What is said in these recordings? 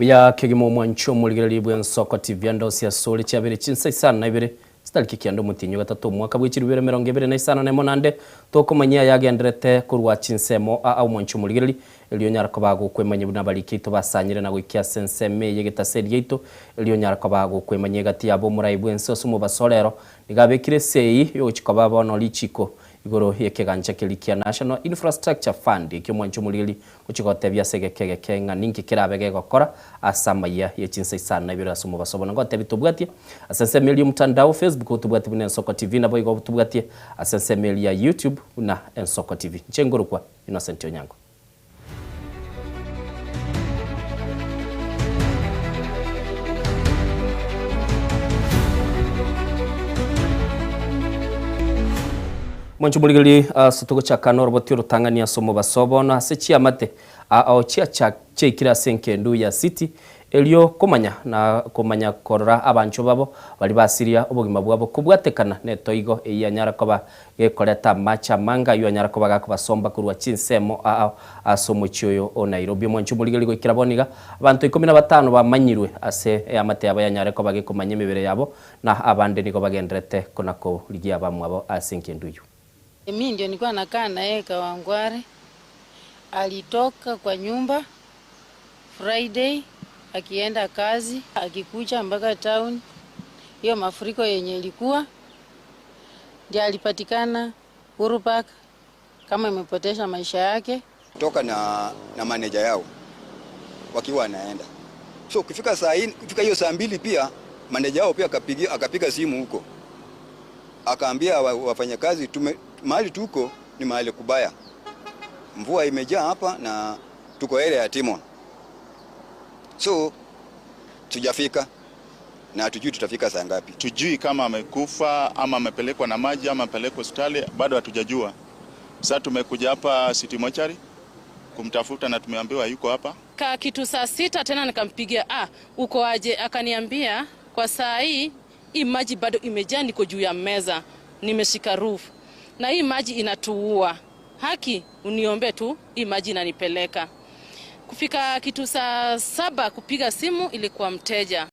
Buya kegima omwancho omorigereria bw'Ensoko TV ande ase asore chiabere chinsa isano na ibere chitariki kianda omotienyi ogatato omwaka bwe chilifu ibere emerongo ebere na isano na emo naende tokomanyia ayagenderete korwa chinsemo aa omwancho omorigereria erio onyara koba gokwemanyia buna abariki aito basanyire na goikia ase ensemo eye egetaseri giaito erio onyara koba gokwemanyia egati yabo omorai bw'ense ase omobaso orero nigo abekire esei yogochia koba bono richiko Igoro y'ekegancha keria kia National Infrastructure Fund ekio omwanchi omoriri gochia gotebia ase egeka egeke ng'a ninki kerabe gegokora ase amayia ye chinsa isano na ibere ase omobaso bono ngotebia tobwatie ase ensemo eria y'omotandao Facebook tobwatie buna Ensoko TV naboigo tobwatie ase ensemo eria ya YouTube buna Ensoko TV. Inche nkorokwa Innocent Onyango. Mwanche omorigererie ase togochaka noroboti orotang'ani ase omobaso bono ase chiamate ao chiaikire ase enkendu ya City Erio komanya na komanya korora abanchwa babo baria basiria obogima bwabo kobwatekana netoigo eyio anyara koba gekoreta amache amange ayio anyara koba gakobasomba korwa chinsemo ao ase omochie oyo o Nairobi. Omwancho omorigereria goikera bono iga abanto ikomi na batano bamanyirwe ase eamate yabo yanyare koba gekomanya emebere yabo na abande nigo bagendererete kona-korigia abamwabo ase engendu eyio. Mi ndio nilikuwa nakaa na yeye Kawangware. Alitoka kwa nyumba Friday akienda kazi, akikuja mpaka town, hiyo mafuriko yenye ilikuwa ndiye alipatikana Uhuru Park kama imepotesha maisha yake. Toka na manager yao wakiwa wanaenda. So ukifika saa hii, ukifika hiyo saa 2 pia manager yao pia akapiga simu huko. Akaambia wafanyakazi mahali tuko ni mahali kubaya. Mvua imejaa hapa na tuko area ya Timon. So tujafika na hatujui tutafika saa ngapi. Tujui kama amekufa ama amepelekwa na maji ama amepelekwa hospitali, bado hatujajua. Sasa tumekuja hapa City Mortuary kumtafuta na tumeambiwa yuko hapa. Ka kitu saa 6 tena nikampigia, uko aje? Akaniambia kwa saa hii hii maji bado imejaa, niko juu ya meza, nimeshika roof na hii maji inatuua. Haki uniombe tu, hii maji inanipeleka. Kufika kitu saa 7 kupiga simu ilikuwa mteja.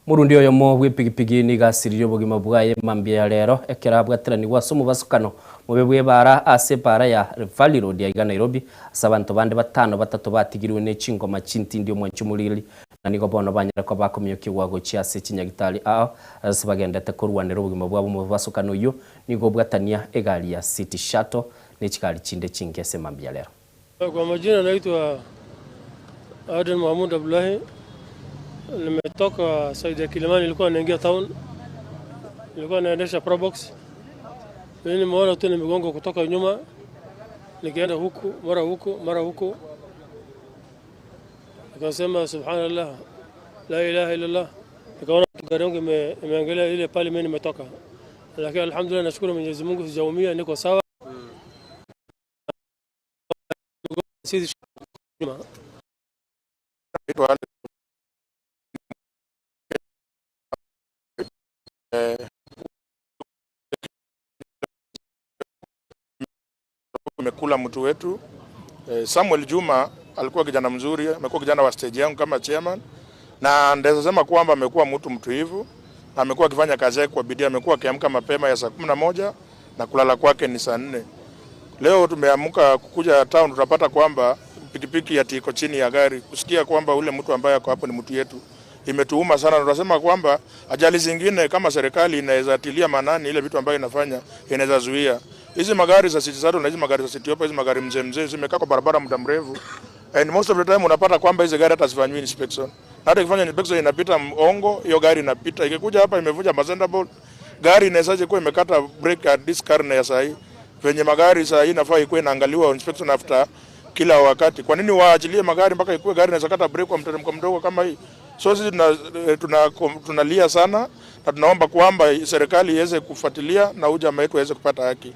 Murundi oyomo bw'epigipigi nigo asiririe obogima bwaye mambia ya rero ekero abwateraniwa ase omobasukano mobe bw'ebara ase ebara ya Valley Road aiga Nairobi ase abanto bande batano batato batigirwe ne chingoma chintindi omwancho omoriri na nigo bono banyare koba bakominyokiwa gochia ase chinyagitari ao ase bagendete korwanera obogima bwabo omobasukano oyio nigo obwatania egari ya City Shuttle ne chigari chinde chinge ase mambia ya rero. Kwa majina naitwa Aden Mahmoud Abdullahi. Nimetoka side ya Kilimani, nilikuwa naingia town, nilikuwa naendesha Probox. Mimi nimeona tu nimegonga kutoka nyuma, nikaenda huku mara huku mara huku, nikasema subhanallah la ilaha illallah. Nikaona gari yangu imeangalia ile pale mimi nimetoka, lakini alhamdulillah nashukuru Mwenyezi Mungu sijaumia, niko sawa. Sisi nyuma. Tumekula mtu wetu. Samuel Juma alikuwa kijana mzuri, amekuwa kijana wa stage yangu kama chairman, na ndaweza sema kwamba amekuwa mtu mtulivu, amekuwa akifanya kazi yake kwa bidii, amekuwa akiamka mapema ya saa 11 na kulala kwake ni saa 4. Leo tumeamka kukuja town, tutapata kwamba pikipiki ati iko chini ya gari. Kusikia kwamba ule mtu ambaye ako hapo ni mtu yetu imetuuma sana. Tunasema kwamba ajali zingine kama serikali inaweza tilia maanani ile vitu ambayo inafanya, inaweza zuia hizi magari za City Shuttle na hizi magari za City Hoppa, hizi magari mzee mzee zimekaa kwa barabara muda mrefu, and most of the time unapata kwamba hizi gari hata hazifanywi inspection. Na hata ikifanya inspection inapita ongo, hiyo gari inapita. Ikikuja hapa imevunja mazenda bolt, gari inawezaje kuwa imekata brake at this car na ya sahi? Venye magari saa hii inafaa ikuwe inaangaliwa inspection after kila wakati. Kwa nini waachilie magari mpaka ikuwe gari inaweza kata brake kwa mteremko mdogo kama hii? So sisi tunalia sana na tunaomba kwamba serikali iweze kufuatilia na huyu jamaa wetu aweze kupata haki.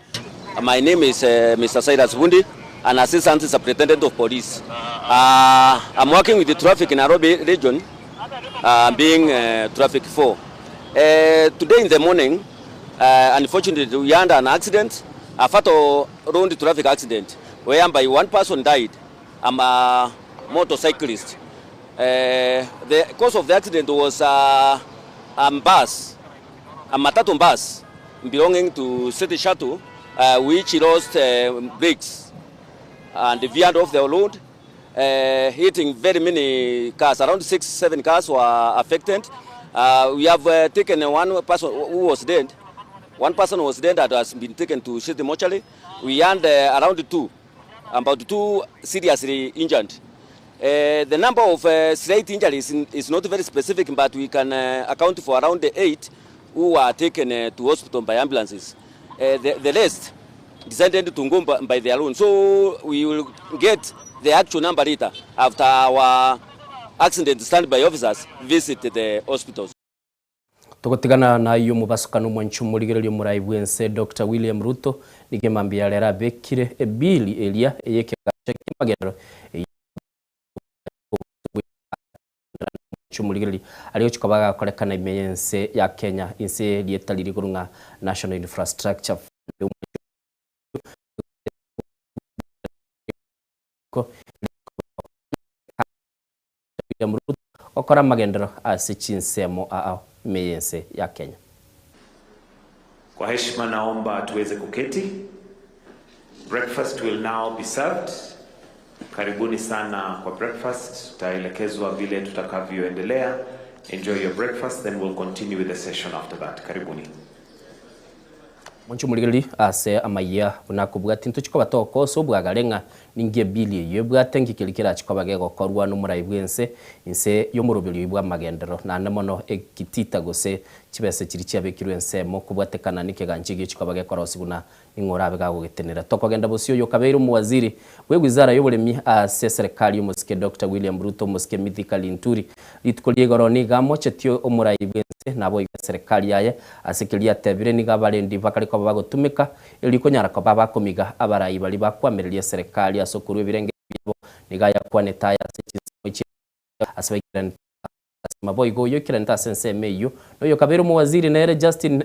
My name is Mr. Cyrus Bundi, an assistant superintendent of police. I'm working with the traffic in Nairobi region, being traffic 4. Today in the morning, unfortunately, we had an accident, a fatal road traffic accident, whereby one person died. I'm a motorcyclist. The cause of the accident was a bus, a matatu bus belonging to City Shuttle, which lost brakes and veered off the road, hitting very many cars. Around 6, 7 cars were affected. We have taken one person who was dead. One person was dead that has been taken to city mortuary. We had around 2, about 2 seriously injured. The number of slight injuries is not very specific, but we can account for around 8 who were taken to hospital by ambulances. The rest decided to go by their own. So we will get the actual number later after our accident standby officers visit the hospitals. Tugutigana na iyo mubasukano mwanchu murigererio murai bwense Dr. William Ruto nigemambia rera bekire ebili elia eyeke magero chumuligereri ariyo chikobaga korekana imeyense ya Kenya inse lietaliri kurunga National Infrastructure Fund. William Ruto okora magendero ase chinsemo a imeyense ya Kenya. Kwa heshima naomba tuweze kuketi. Breakfast will now be served. Karibuni sana kwa breakfast. Tutaelekezwa vile tutakavyoendelea. Enjoy your breakfast, then we'll continue with the session after that. Karibuni. Mwanchu muligereri ase amaya bunakubwati ntuchiko batoko so bwagalenga ningie bili yebwate ngikilikira chikobage gokorwa no murai bwense inse yo murubiri bwa magendero na nemono ekitita gose chibese chiri chiabekirwe ensemo kubwatekana nikeganchige chikobage korosi guna ingora abega gogetenera tokogenda bosio yo kabeiro muwaziri we wizara y'oburemi ase serikali y'omusike Dr. William Ruto musike Mithika Linturi rituko liegoro nigamo chetio omurai bwense nabo serikali yaye asekelia tebire nigabarendi bakari ko bagotumika elikonyara ko babakomiga abarayi bali bakwamereria serikali asokuru ebirenge byabo nigaya kwaneta ya asebaikiran maboigo yokiranta sense meyo noyo kabero muwaziri nere Justin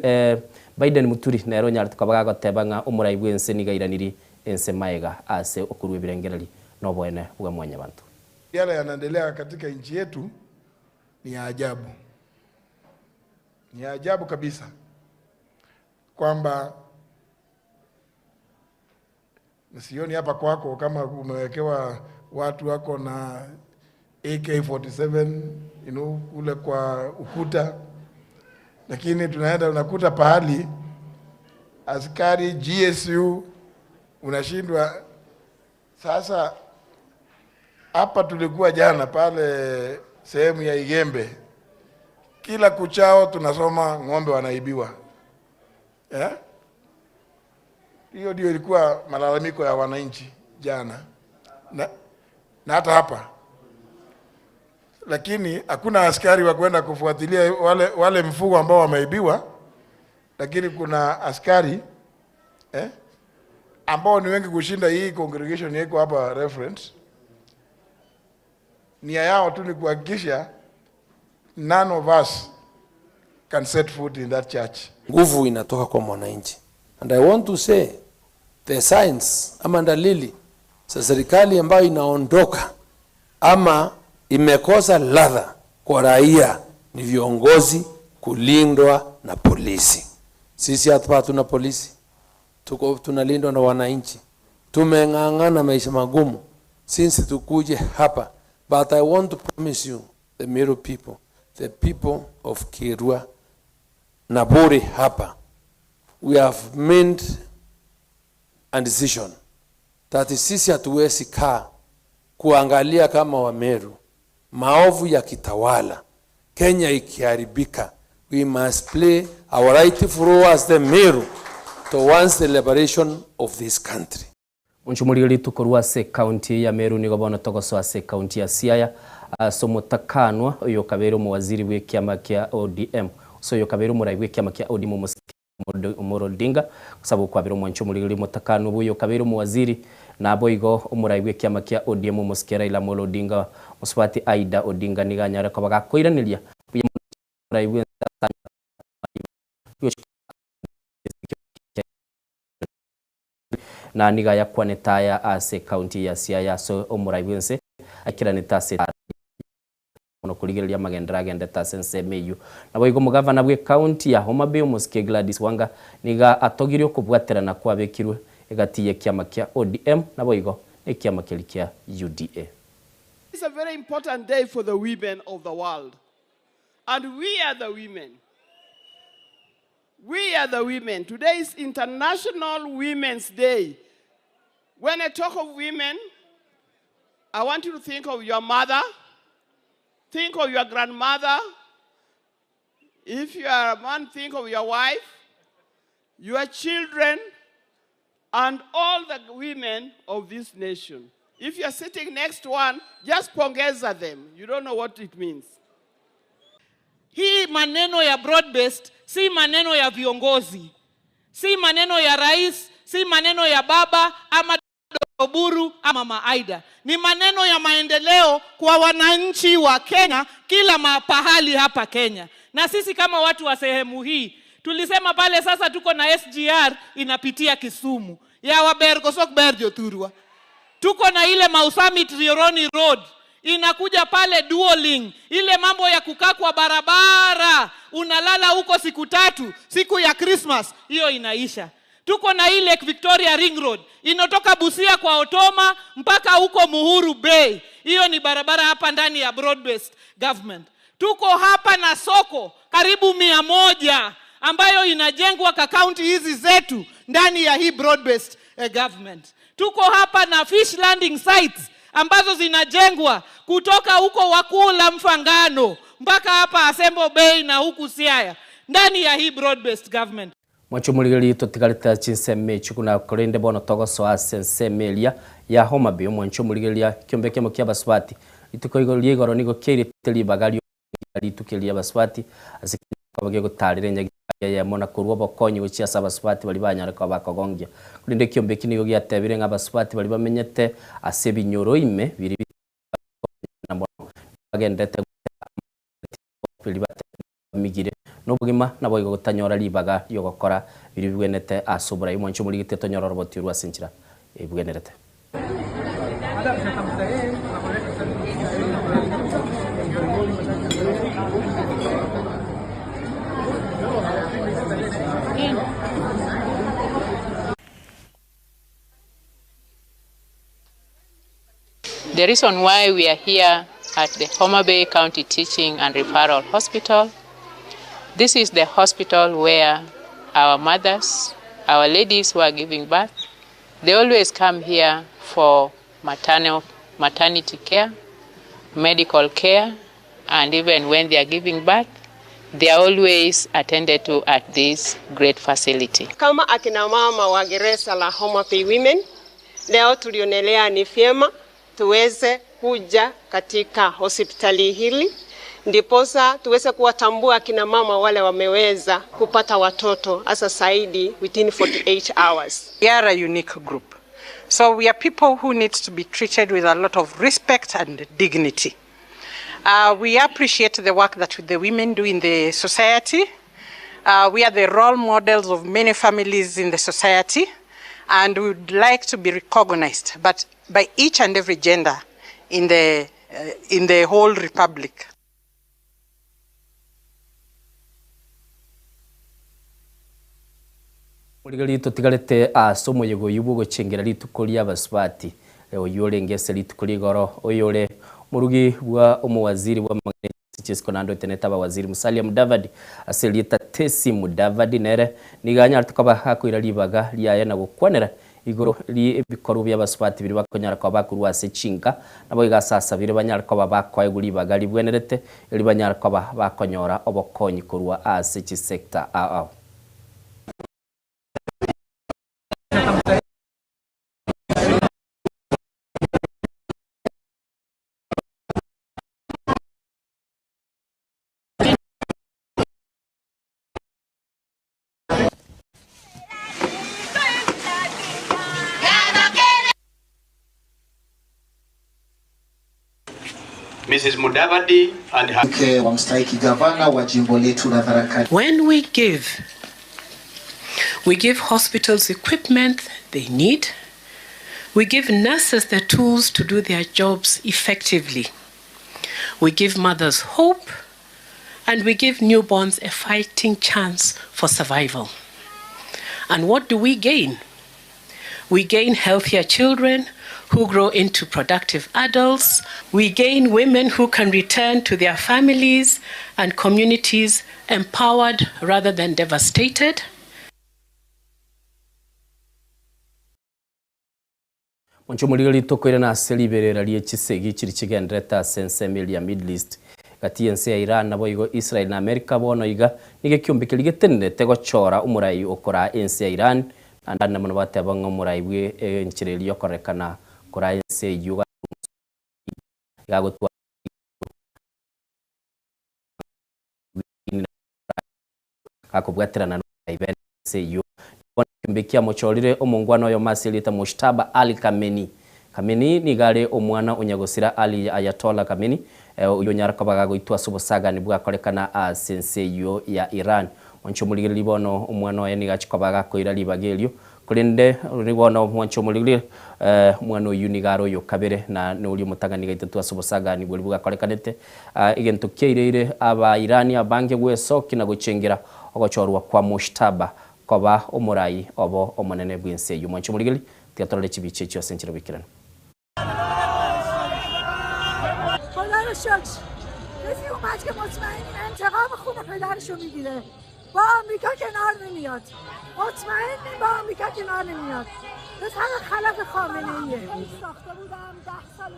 Biden Muturi nero nyartu kabaga gotebanga omurai bwense nigairaniri ense maega ase okuru ebirengereri noboene bwa mwanya bantu. Yale yanaendelea katika nchi yetu ni ya ajabu. Ni ya ajabu kabisa kwamba sioni hapa kwako kama umewekewa watu wako na AK-47 kule kwa ukuta, lakini tunaenda unakuta pahali askari GSU unashindwa. Sasa hapa tulikuwa jana pale sehemu ya Igembe, kila kuchao tunasoma ng'ombe wanaibiwa. Hiyo ndio ilikuwa malalamiko ya wananchi jana na hata hapa. Lakini hakuna askari wa kwenda kufuatilia wale mfugo ambao wameibiwa, lakini kuna askari ambao ni wengi kushinda hii congregation yako hapa reference. Nia yao tu ni kuhakikisha none of us can set foot in that church. Nguvu inatoka kwa mwananchi. And I want to say the signs ama dalili za serikali ambayo inaondoka ama imekosa ladha kwa raia ni viongozi kulindwa na polisi. Sisi hapa hatuna polisi, tuko tunalindwa na wananchi. Tumeng'ang'ana maisha magumu since tukuje hapa. But I want to promise you, the Meru people, the people of Kirua na Buri hapa, we have made a decision that sisi hatuwezi kaa kuangalia kama Wameru maovu ya kitawala, Kenya ikiharibika. We must play our rightful role as the Meru towards the liberation of this country. Unchumuliri tukorwa se county ya Meru ni gobona togoso ase county ya Siaya asomotakanwa oyo kabero mu waziri w'ekyama kya ODM so yo kabero murai w'ekyama kya ODM Omolo Odinga kusaba okwabira omwancho omuliri mutakano buyo kabero mu waziri nabo igo omurai w'ekyama kya ODM Mosike Raila Amolo Odinga Muswati Aida Odinga niganyara ko bagakoiraniria murai w'e na niga yakwanetaya ase county ya Siaya so omurai wense akiraneta se. Mono kurigereria magendera agendete ase ensemo eywo. Nabo igo omogavana bwa ekaunti ya Homa Bay Omosike Gladys Wanga niga atogirie okobwaterana kwabekirwe egati ya ekiama kia ODM nabo igo ekiama keri kia UDA. It's a very important day for the women of the world. And we are the women. We are the women. Today is International Women's Day. When I talk of women, I want you to think of your mother, think of your grandmother. If you are a man, think of your wife, your children, and all the women of this nation. If you are sitting next to one, just pongeza them. You don't know what it means. Hii maneno ya broad-based si maneno ya viongozi, si maneno ya rais, si maneno ya baba ama Oburu ama Mama Aida. Ni maneno ya maendeleo kwa wananchi wa Kenya kila pahali hapa Kenya. Na sisi kama watu wa sehemu hii tulisema pale sasa tuko na SGR inapitia Kisumu. Ya waber kosok ber jothurwa. Tuko na ile Mau Summit Rioroni Road inakuja pale duoling, ile mambo ya kukaa kwa barabara unalala huko siku tatu, siku ya Christmas hiyo inaisha. Tuko na ile Victoria Ring Road inatoka Busia kwa Otoma mpaka huko Muhuru Bay. Hiyo ni barabara hapa ndani ya broad based government. Tuko hapa na soko karibu 100 ambayo inajengwa kwa kaunti hizi zetu ndani ya hii broad based government. Tuko hapa na fish landing sites ambazo zinajengwa kutoka huko Wakula Mfangano mpaka hapa Asembo Bay na huku Siaya ndani ya hii broad based government. Mwanchumurigeri tutigarite chinseme chukuna korende bono togoso ase enseme ya Homa Bay. Mwanchumurigeria kiombe kemo kia baswati ituko igoro igoro nigo kirite ribaga ritukiria baswati ase kabage gutarire nyagi ya mona kurwa bokonyi gochia ase abaswati bari banyara kwa bakogongia kurinde kiombe kinigo giatebire nga abaswati bari bamenyete ase binyoro ime biri na bono bagendete biri migire nobugima nabo igotanyora ribaga yogokora biri bwenete asobora imwancho muri giteto nyororo botirwa sinchira ebwenerete. The reason why we are here at the Homa Bay County Teaching and Referral Hospital, this is the hospital where our mothers, our ladies who are giving birth, they always come here for maternity care, medical care, and even when they are giving birth, they are always attended to at this great facility. Kama akina mama wa gereza la Homa Bay Women, leo tulionelea ni vyema tuweze kuja katika hospitali hili ndiposa tuweze kuwatambua akina mama wale wameweza kupata watoto hasa zaidi within 48 hours. We are a unique group. So we are people who need to be treated with a lot of respect and dignity. We appreciate the work that the women do in the society. We are the role models of many families in the society, and we would like to be recognized but by each and every gender in the whole republic. Murigari tutigarite asomo yego yubugo chengera rituko lya baswati oyore ngese rituko ligoro oyore murugi bwa omuwaziri wa Chisco nando teneta ba waziri Musalia Mudavadi aselieta Tesi Mudavadi nere niganya tukaba hakuira libaga lyaye na gukwanera igoro li ebikoru bya baswati biri bakonyara kwa bakuru ase chinka nabo igasasa biri banyara kwa bakwaye gulibaga libwenerete eri banyara kwa bakonyora obokonyi kurwa ase chi sector aa. Mrs. Mudavadi and her mke wa mstahiki gavana wa jimbo letu la Tharaka. When we give hospitals equipment they need. We give nurses the tools to do their jobs effectively. We give mothers hope and we give newborns a fighting chance for survival. And what do we gain? We gain healthier children who grow into productive adults. We gain women who can return to their families and communities empowered rather than devastated. Monchomuliro tokoire na seliberera lie chisegi chiri chigendreta sense ya Middle East gati ense ya Iran nabo igo Israel na America bono iga nige kiombekeri getenete gochora umurai okora ense ya Iran na muno bateba ng'omurai bwe enchirerio korekana kora ense yuga gagotwa akobwaterana na ense yu kimbekia mochorire omongwana oyo masilita Mojtaba Ali Khamenei. Khamenei nigare omwana onyagosira Ali Ayatollah Khamenei uyo nyarako bagagoitwa subosaga nibwakorekana asense yo ya Iran onchomuligire libono omwana oyo nigachiko koira libagelio kulinde ribono onchomuligire mwana oyu nigaro yo kabere na nuri mutangani gaitatu asubosaga nibwo bwakorekanete egento kieire aba Irani abange gwesoki na gochengera ogochorwa kwa Mojtaba koba omurai obo omonene bwense yu monchomuligire tiatorore chibiche chiose nchiro bikirana. خدا رو شکر کسی اومد که مطمئنیم انتقام خون پدرشو میگیره، با آمریکا کنار نمیاد، مطمئنیم با آمریکا کنار نمیاد. پس همه خلاف خامنه ایه. ساخته بودم 10 سال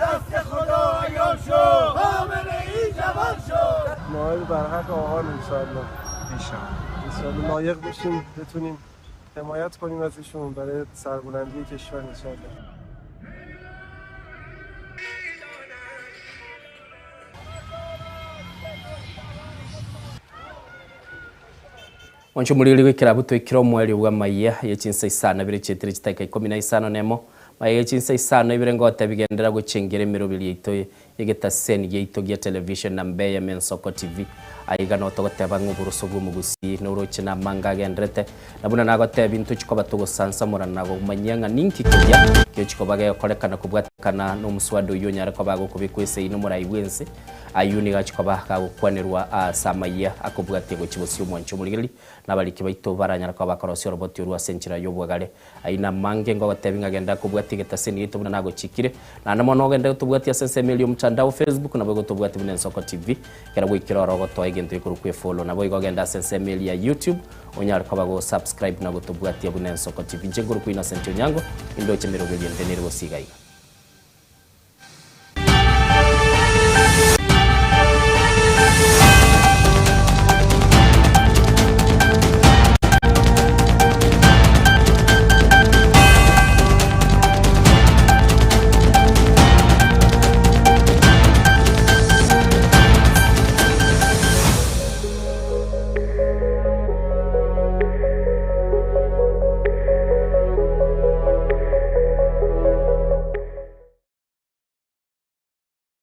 دست خدا عیان شد، خامنه ای جوان شد. نایل برحق آقان انشاءالله انشاءالله لایق بشیم بتونیم حمایت کنیم از ایشون برای سربلندی کشور انشاءالله. Onchomuliri gwikira butwikira omweri bwa maiya yechinsa isana bire chetire chitaka 15 nemo maiya yechinsa isana ibire ngote bigendera guchengera emirobiri yaito yegeta sen yaito gia television na Mbeya Mensoko TV aiga no togoteba ng'oburuso bw'omugusi noroche na manga gendrete nabuna nagoteba bintu chikoba togosansa murana gomanyanga ninki kya kyo chikoba gekorekana kubwatakana n'omuswado uyo nyara kobago kubikwese ino murai bwense ayuni gachikoba kagokwanirwa asamaiya akobwatie gochibosi omwancho muligeri nabaliki baito baranyara kwa bakorosio roboti orwa senchira yobwagare aina mange ngogoteba ngagenda kubwatie getaseni gito buna nagochikire na namo nogenda tubwatia sense milio mtandao Facebook nabo gotubwatie buna Nsoko TV kera gwikira rogoto egento ikuru kwe follow nabo igogenda sense ya YouTube onyara kwa go subscribe na gotubwatia buna Nsoko TV njenguru ku Innocent Onyango indoche mirogo yende nirwo sigaiga.